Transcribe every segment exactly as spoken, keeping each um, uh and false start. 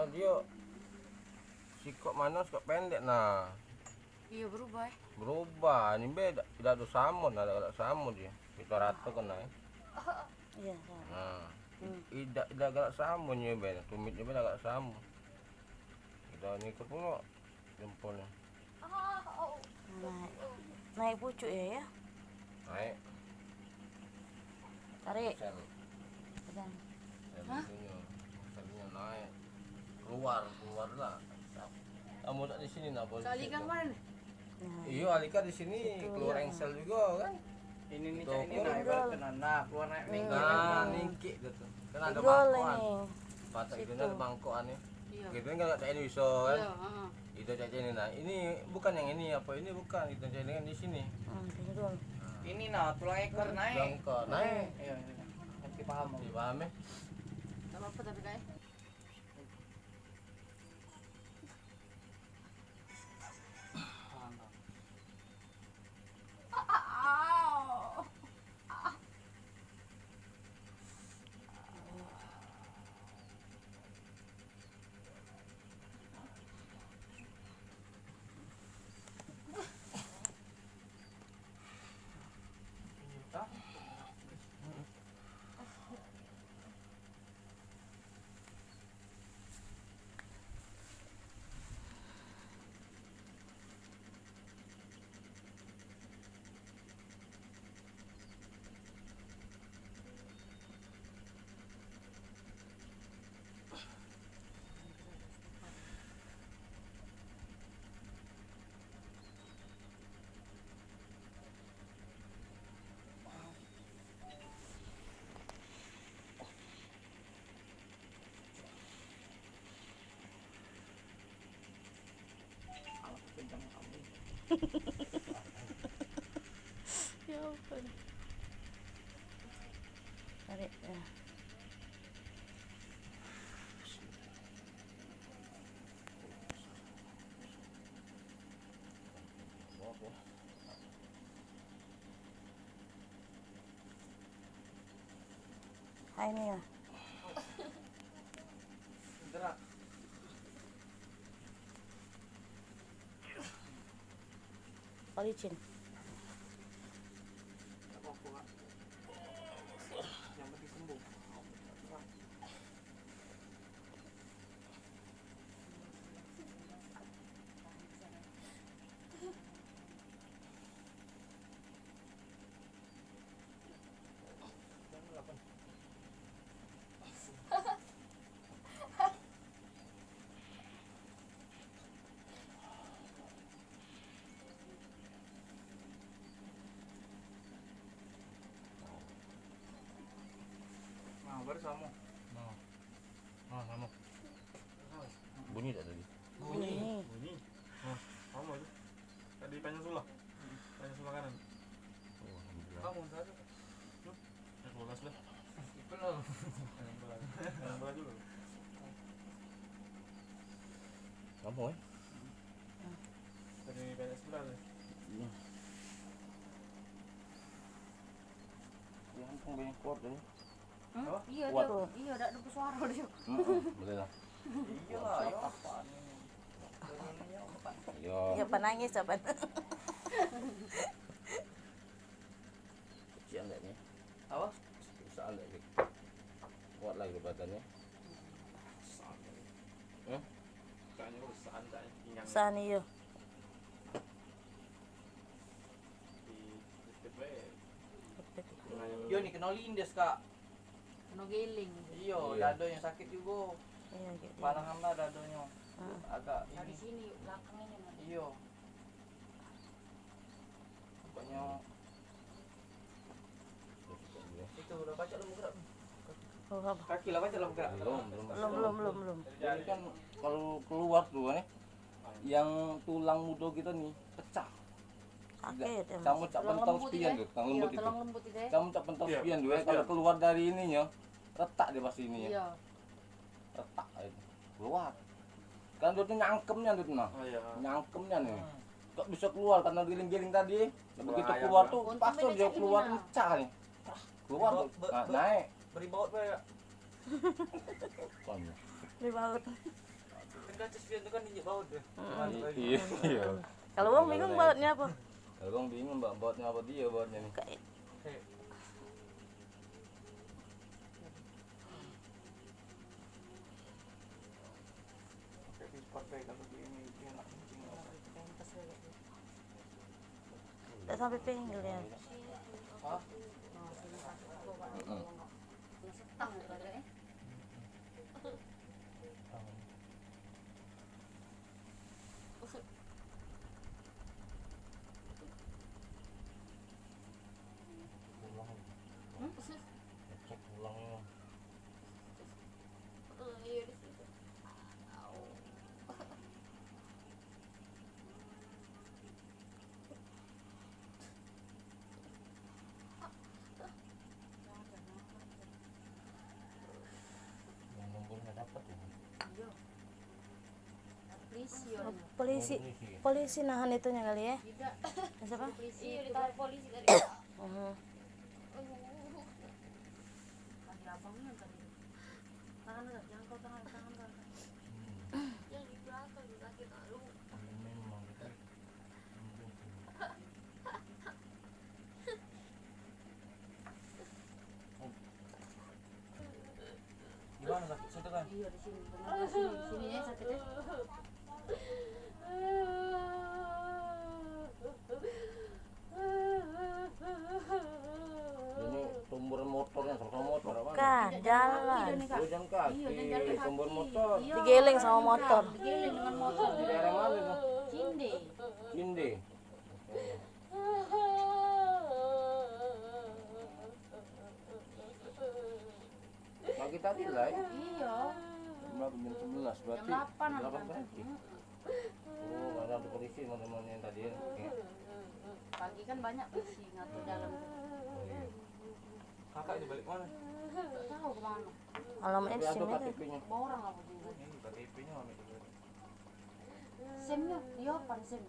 Dio sikok mano sikok pendek nah. Iyo berubah eh. Berubah, ni be dak, dak ado samo nah, dak, dak samo dio. Kito rato kan nah. Iyo, samo. Nah, hmm. Idak, idak galak samo nyo be, tumit nyo be dak galak samo. Kito ni ke pulo jempolnyo. Naik. Naik pucuk ya, ya? Naik. Tarik. Sel. Pegang. Sel itunya. Selnya naik. Keluar, keluar lah. Kamu tak di sini nak posisi. Alika kemana nih? Nah. Iyo, Alika di sini. Situ keluar ya. Engsel juga kan. Ini nih, cak ini nah, ibarat kena nah, keluar naik ningkik. Nah, ningkik gitu. Kan ada bangkoan. Patok itu ada bangkoan ya. Iya. Gitu kan kalau cak ini bisa kan. Iya, heeh. Itu cak ini nah. Ini bukan yang ini apa ini bukan. Itu cak ini kan di sini. Hmm, ini doang. Ini nah tulang ekor naik. Tulang ekor naik. Iya, iya. Ngerti paham. Ngerti paham ya. Enggak apa-apa tapi kayak Ya ampun. Tarik ya. Hai nih ya. Licin. Nah, baru samo. Nah. Nah, samo. Bunyi tak tadi? Bunyi. Bunyi. Bunyi. Nah, samo tu. Tadi tanya sulah. Tanya sulah kanan. Oh, alhamdulillah. Kamu tadi. Hmm? Yang sebelas lah. Belum. Yang sebelas. Yang sebelas dulu. Samo eh? Tadi banyak sebelah tu. Iya. Ya ampun, banyak kuat tu. Hmm? Apa? Iya, kuat. Dia, iya, dak ada suara dia. Heeh, boleh lah. Iya lah, ya apa ni? Yo. Ya penangis apa? Kecil enggak ni? Apa? Besar enggak ni? Kuat lagi badannya. Eh? Sani yo. Yo ni keno lindes, Kak. Keno giling. Iyo, dadonyo sakit jugo. Iyo, gitu. Palang ambar dadonyo. Heeh. Agak dari ini. Sini belakangnya. Iyo. Pokoknyo itu udah pacak lu bergerak. Oh, apa? Kaki lah pacak lu bergerak. Belum, belum. Belum, belum, belum, belum. Jadi kan kalau keluar tuh, eh, yang tulang mudo kita nih pecah. Sakit, emang. Kamu cak pentol sepian tuh, tulang lembut itu. Kamu cak pentol sepian tuh, eh, kalau keluar dari ininya, retak dia pasti ininya. Iya. Retak itu. Keluar. Kan dia tuh nyangkemnya tuh, nah. Oh, iya. Nyangkemnya nih. Hmm. Kok bisa keluar karena giling-giling tadi? Begitu keluar tuh, pas tuh dia keluar pecah nih. Keluar tuh. Nah, naik. Beri baut kayak. Beri baut. Kaca spion tu kan injek baut tu. Heeh. Iya. Kalau wong bingung bautnya apa? Kalau wong bingung ba-, bautnya apa dia bautnya ni. Kayak tak sampai pinggir ya. Hah? Pulang. Hmm? Ngecek pulang ya. Yang nomornya dapat ya. Polisi, polisi, polisi nahan itunya kali ya. Tidak. Siapa? Polisi. Iya, ditaruh polisi tadi. Mhm. Tadi abangnya tadi. Tangan, jangan kau tangan, tangan, tangan. Yang di belakang, di kaki taruh. Memang. Di mana sakit? Situ kan? Iya, di sini. Benar, sini. Sini ya sakit ya. Ini tumburan motor yang sama motor apa? Bukan, jalan. Iya, nih, Kak. Oh, jalan kaki. Iya, jalan kaki. Tumburan motor. Iya. Digeleng sama motor. Digeleng dengan motor. Di daerah mana itu? Cinde. Cinde. Pagi tadi lah ya? Iya. Berapa jam sebelas berarti? Jam delapan berarti. Heeh. Oh, ada polisi teman-teman yang tadi ya. Oke. Pagi kan banyak polisi ngatur jalan. Oh, iya. Kakak itu balik mana? Tak tahu ke mana. Alamat Tapi ada S M itu. K T P-nya. Bawa orang apa juga. Ini K T P-nya mana itu? Simnya, dia apa sim?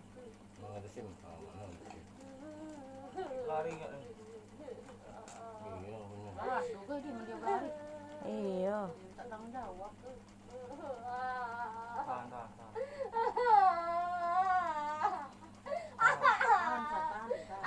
Mana ada sim? Ah, mana ada sim? Lari enggak nih? Iya, bener. Ah, juga dia, dia lari. Iya. Tak tanggung jawab. Tahan, tahan, tahan. Tahan, tahan, tahan. Tahan, tahan, tahan.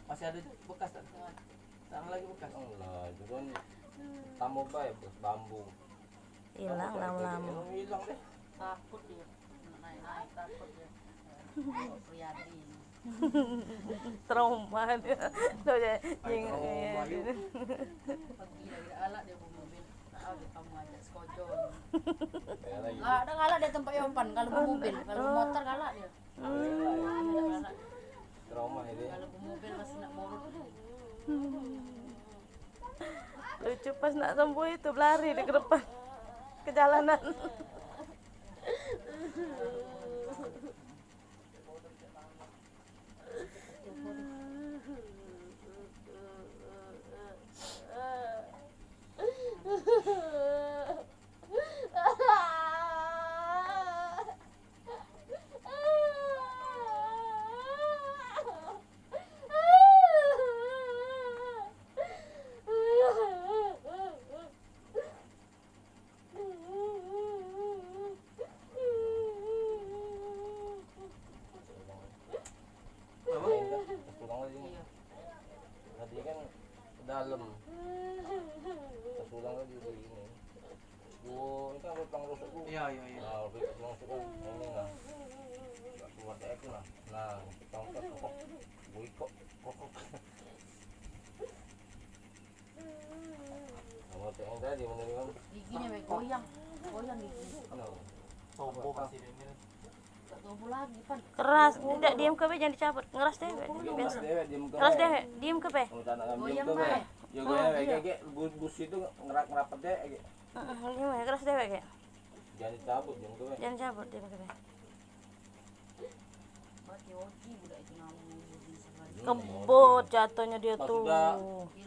Masih ada bekas tak? Sana lagi bekas. Alah, itu kan tambah bae bekas bambu. Ilang lama-lama. Ilang deh. Takut dia. Naik-naik takut dia. Priadi. Trauma dia. Tuh, dia nyingok. Trauma, iya, yuk. Pergi lagi, galak dia bawa mobil. Tahu dia kamu ajak sekojol. Galak, galak dia tempat Yopan. Kalau bawa mobil, kalau bawa motor galak dia. Hmm. Trauma ini. Kalau bawa mobil pasti nak borot. Lucu, pas nak sembuh itu belari dia ke depan, ke jalanan. Apa? Kurang lagi. Tadi kan ke dalam. Pas pulang lagi di ini. Gua ini kan lubang rusuk gua. Iya, iya, iya. Nah, lubang rusuk kan ini nah. Gak keluar deh aku nah. Nah, kita angkat kokok. Gua ikut kokok. Sama cek yang tadi, mana dia kan? Giginya, weh, goyang. Goyang gigi. Kenapa? Tobo pasti dia ni. Tak tobo lagi, Pan. Keras, dak, diem ke be, jangan dicabut. Ngeras dewek. Iya, ngeras dewek, diem ke be. Keras dewek, diem ke be. Kalau tak nak diem ke be. Goyang, Bay. Ya, goyang, kayak, kayak bus, bus itu ngerak-, ngerapet deh, kayak. Heeh, diem, keras dewek, kayak. Jangan dicabut, diem ke be. Jangan cabut, diem ke be. Kebut jatuhnya dia tuh. Pas udah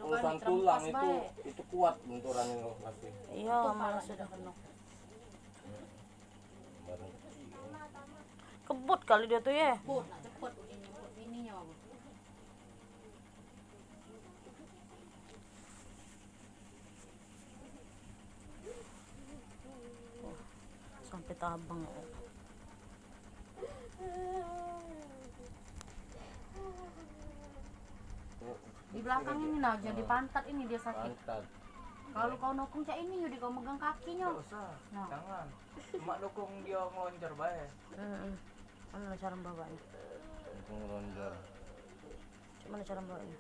urusan tulang itu, itu kuat benturan itu pasti. Iya, malah sudah. Kebut kali dia tuh, ya. Kebut, nak cepet ini, cepet ini ya. Sampai tabang. Di belakang ini nah, jadi pantat ini dia sakit. Pantat. Kalau kau nokong cak ini, jadi kau megang kakinya. Nggak usah. Nah. Jangan. Cuma dukung dia ngelonjor bae. Heeh. Mana cara bawanya? Dukung ngelonjor. Cak mano cara bawanya?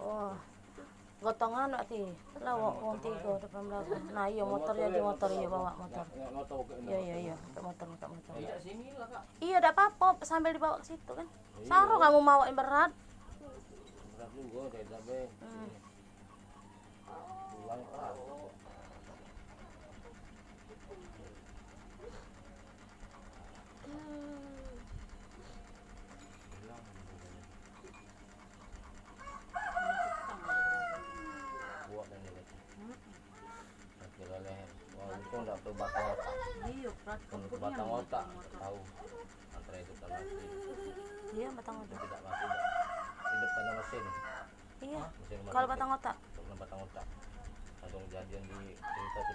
Oh. Gotongan berarti. Lawak wong tigo depan belakang. Nah, iyo, motor jadi motor, iyo, bawa motor. Iyo, iyo, iyo, pakai motor, pakai motor. Iyo, dak apa-apa, sambil dibawa ke situ kan. Saru kamu bawa yang berat. Berat juga, kayak cabe. Hmm. Pulang keras. Buat dan dia kata. Kaki leleh. Wah, untung dak perlu batang otak. Iyo, perlu batang otak. Tahu. Antara hidup dan mati. Iyo, batang otak. Tidak mati dah. Hidup karena mesin. Iyo. Mesin rumah sakit. Kalau batang otak? Kalau batang otak. Ada kejadian di cerita tu.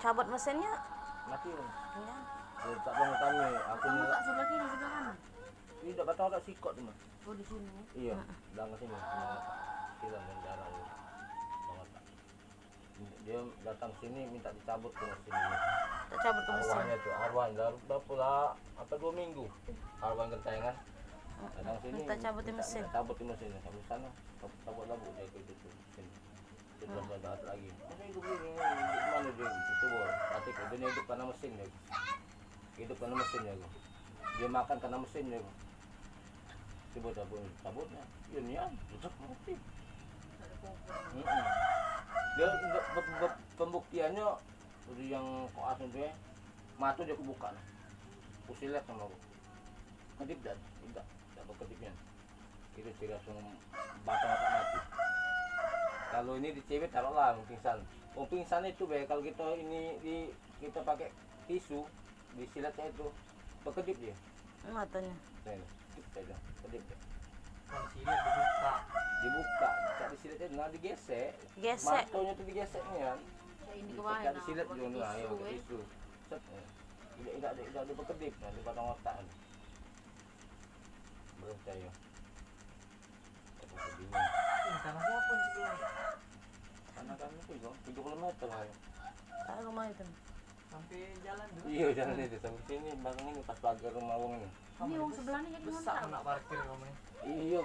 Cabut mesinnya? Mati, Bang. Iyo. Dia tak bangun kami. Aku batang otak sebelah kiri, sebelah kanan? Tidak, batang otak sikok tu, Bang. Oh, di sini. Iyo, belakang sini. Kilang dan darah tu. Batang otak. Dia datang sini minta dicabut ke mesin ini. Tak cabut ke mesin. Arwahnya tu, arwah dah berapa lah, apa, dua minggu. Arwah genteng kan. Datang sini minta cabut ke mesin. Minta cabut ke mesin, cabut sana. Cabut, cabut lagu dia ke itu tu. Sini. Dia belum dapat lagi. Mana hidup dia ni? Mana dia? Itu baru. Nanti dia ni hidup karena mesin dia. Hidup karena mesin dia. Dia makan karena mesin dia. Coba cabut, cabutnya. Dia nian, tetap mati. Mm-mm. Dia be-, be-, pembuktiannya, yang koas itu, eh, mata dia kebuka nah. Kusilet sama aku. Kedip dah, tidak, tidak berkedipnya. Itu ciri langsung batang otak mati. Kalau ini di cewek, taruhlah wong pingsan. Wong pingsan itu be, kalau kita ini di, kita pakai tisu, disilet itu, berkedip dia. Matanya. Nah, ini, kedip saja, kedip dia. Kalau silet dibuka. Dibuka, tak disilet itu, nah, digesek. Gesek. Matanya tu digesek ni kan. Kayak ini kemarin, nah, disilet pakai juga, nah, ya, tisu, pakai eh, tisu. Set, eh. Tidak, tidak, tidak, tidak berkedip, nah, di batang otak ni. Percaya. Apa sedihnya? Ini tanah siapa nih sebelah? Tanah kami itu, Bang, tujuh kilometer lah. Tahu rumah itu. Sampai jalan dulu. Iya, jalan itu sampai sini, belakang ini pas pagar rumah wong ini. Ini wong sebelah ni jadi besar ngontrak. Nak parkir kamu nih. Iya.